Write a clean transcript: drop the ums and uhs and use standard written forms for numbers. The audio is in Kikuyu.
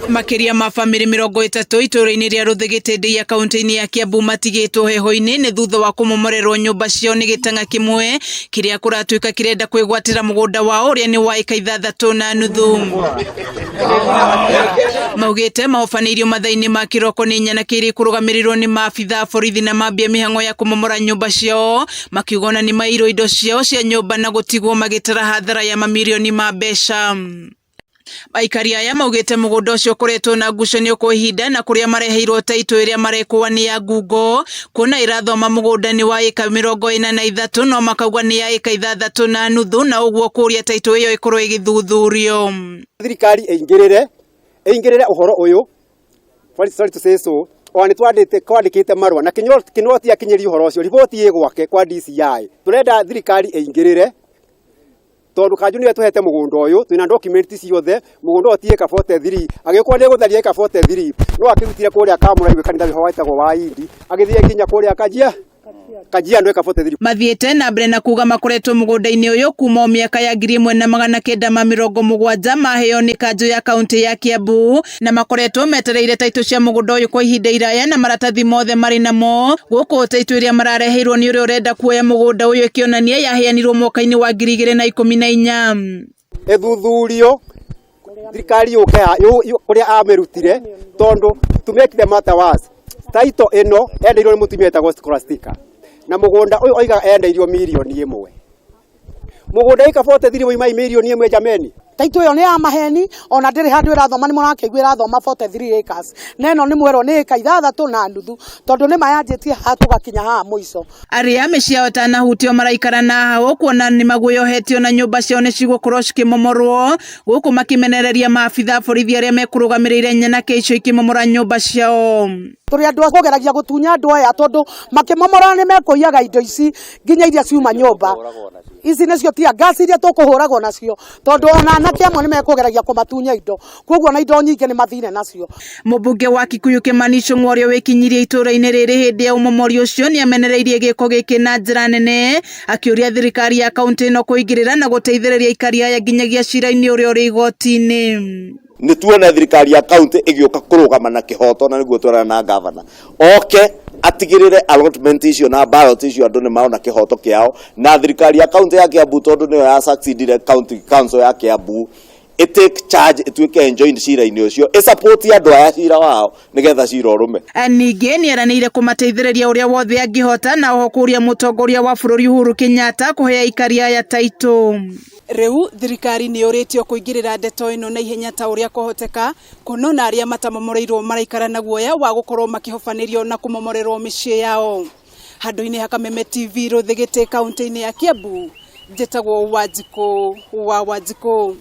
Makĩria ma bamĩrĩ 30 itũũra-inĩ rĩa Rũthĩgĩtĩ Ndeiya kaunti-inĩ ya Kiambu matigĩtwo heho-inĩ nĩ thutha wa kũmomorerwo nyũmba ciao nĩ gĩtang'a kĩmwe kĩrĩa kũratuĩka kĩrenda kwĩgwatĩra mũgũnda wao ũrĩa nĩ wa ĩka 6.5. Maugĩte mahobanĩirio mathaa-inĩ ma kĩroko nĩ nyanake iria ikũrũgamĩrĩrwo nĩ maabitha a borithi na mambia mĩhang'o ya kũmomora nyũmba ciao, makiuga ona nĩ mairwo indo ciao cia nyũmba na gũtigwo magĩtara hathara ya mamirioni ma mbeca. Aikari aya maugĩte mũgũnda ũcio ũkoretwo na ngucanio kwa ihinda na kũrĩa mareheirwo taitũ ĩrĩa marekũa nĩ ya ngungo, kuona ĩrathoma mũgũnda nĩ wa ĩka 43 no makauga nĩ ya ĩka 6.5 na ũguo kũria taitũ ĩyo ĩkorwo ĩgĩthuthurio. Thirikari ĩingĩrĩre ĩingĩrĩre ũhoro ũyũ, sorry to say so, ona nĩ twandĩkĩte marũa na Kĩnyua ti akinyĩrie ũhoro ũcio, riboti ĩ gwake kwa DCI. Tũrenda thirikari ĩingĩrĩre tondũ kanjũ nĩyo ĩtũhete mũgũnda ũyũ, twĩna document ciothe, mũgũnda ũyũ ti ĩka 43, angĩkorwo nĩ egũtharia ĩka 43, no akĩrutire kũrĩa Kamũraigwĩ kanitha wĩho wetagwo wa Indi, agĩthiĩ nginya kũrĩa Kajia Kajiado ĩka 43. Mathiĩte na mbere na kuga makoretwo mũgũnda-inĩ ũyũ kuma o mĩaka ya 1970 maheo nĩ kanjũ ya kaunti ya Kiambu na makoretwo metereire taitũ cia mũgũnda ũyũ kwa ihinda iraya na maratathi mothe marĩ namo. Gũkũ taitũ ĩrĩa marareheirwo nĩ ũrĩa ũrenda kuoya mũgũnda ũyũ ĩkĩonania yaheanirwo mwaka-inĩ wa 2014. Ĩthuthurio thirikari yũke kũrĩa amĩrutire tondũ to make the matter worse, title ĩno endeirio nĩ mũtumia wĩtagwo Scholastica na mũgũnda ũyũ oigaga endeirio mirioni 1. Mũgũnda ĩka 43 woima mirioni 1, jameni. Taitũ ĩyo nĩ ya maheni, ona ndĩrĩ handũ ĩrathoma. Nĩ mũrakĩigua ĩrathoma 43 acres, na ĩno nĩ mwerwo nĩ ĩka 6.5, tondũ nĩ mayanjĩtie haha tũgakinya haha mũico. Arĩa mĩciĩ yao ĩtanahutio maraikara na hau kuona nĩ maguoyohetio na nyũmba ciao nĩ cigũkorwo cikĩmomorwo, gũkũ makĩmenereria maabitha a borithi arĩa mekũrũgamĩrĩire nyanake icio ikĩmomora nyũmba ciao. Tũrĩ andũ a kũgeragia gũtunya andũ aya, tondũ makĩmomora nĩ mekũiyaga indo ici nginya iria ciuma nyũmba ici, nĩcio tia gas iria tũkũhũragwo nacio, tondũ ona anake amwe nĩ mekũgeragia kũmatunya indo, koguo na indo nyingĩ nĩ mathire nacio. Mũmbunge wa Kikuyu Kimani Ichung'wa ũrĩa wĩkinyirie itũũra-inĩ rĩrĩ hĩndĩ ya ũmomori ũcio nĩ amenereirie gĩko gĩkĩ na njĩra nene, akĩũria thirikari ya kaunti ĩno kũingĩrĩra na gũteithĩrĩria aikari aya nginyagia cira-inĩ ũrĩa ũrĩ igoti-inĩ. Nĩ tuona thirikari ya kaunti ĩgĩũka kũrũgama na kĩhoto, na nĩguo twerana na gavana oke atigĩrĩre allotment icio na ballot icio andũ nĩ maona kĩhoto kĩao, na thirikari ya kaunti ya Kiambu, tondũ nĩyo ya succeedire county council ya Kiambu, ĩ take charge, ĩtuĩke enjoined cira-inĩ ũcio, ĩ support andũ aya cira wao nĩgetha cira ũrũme. Ningĩ nĩ eranĩire kũmateithĩrĩria ũrĩa wothe angĩhota, na oho kũria mũtongoria wa bũrũri Uhuru Kenyatta kũhe aikari aya taitũ. Rĩu thirikari nĩ yũrĩtio kũingĩrĩra ndeto ĩno na ihenya ta ũrĩa kwahoteka, kuona ona arĩa matamomoreirwo maraikara na guoya wa gũkorwo makĩhobanĩrio na kũmomorerwo mĩciĩ yao. Handũ-inĩ ha Kameme TV, Rũthĩgĩtĩ, kaunti-inĩ ya Kiambu, njĩtagwo Wanjikũ wa Wanjikũ.